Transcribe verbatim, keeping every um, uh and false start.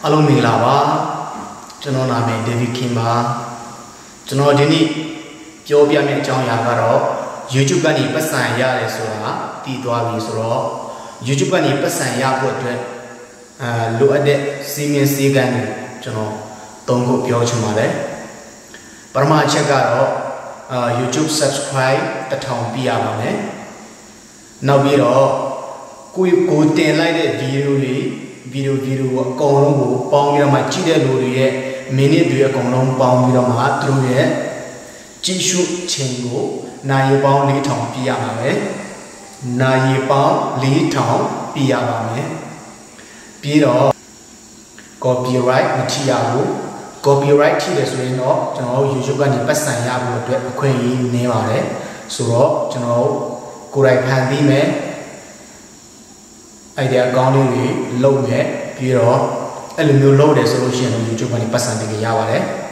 အားလုံးမင်္ဂလာပါ။ ကျွန်တော်နာမည် David Kim ပါ။ ကျွန်တော်ဒီနေ့ပြောပြမယ့်အကြောင်းအရာကတော့ YouTube ကနေပတ်စံရတယ်ဆိုတာသိသွားပြီဆိုတော့ YouTube ကနေပတ်စံရဖို့အတွက်အာလိုအပ်တဲ့စည်းမျဉ်းစည်းကမ်းတွေကျွန်တော်သုံးခုပြောချင်ပါတယ်။ ပထမအချက်ကတော့အာ YouTube subscribe တစ်ထောင်ပြရပါမယ်။ နောက်ပြီးတော့ကိုယ်ကိုတင်လိုက်တဲ့ဗီဒီယိုတွေဗီဒီယိုဗီဒီယိုအကုန်လုံးကိုပေါင်းပြီးတော့မှကြည့်တဲ့လူတွေရဲ့မိနစ်တွေအကုန်လုံးပေါင်းပြီးတော့မှသူတို့ရဲ့ကြည့်ရှုချိန်ကိုနာရီပေါင်းလေးထောင်ပြရပါမယ်။နာရီပေါင်းလေးထောင်ပြရပါမယ်။ပြီးတော့ copyright မထိရဘူး။ copyright ထိတယ်ဆိုရင်တော့ကျွန်တော်တို့ YouTube ကနေပတ်စံရဖို့အတွက်အခွင့်အရေးနည်းပါတယ်။ဆိုတော့ကျွန်တော်တို့ကိုယ်တိုင်ဖန်တီးမယ်။ အဲ့ဒီအကောင့်လေးတွေလုပ်မယ်ပြီးတော့အဲ့လိုမျိုးလုပ်တယ်ဆိုလို့ရှိရင်တော့ YouTube ကနေပတ်စံတင်ကြရပါတယ်။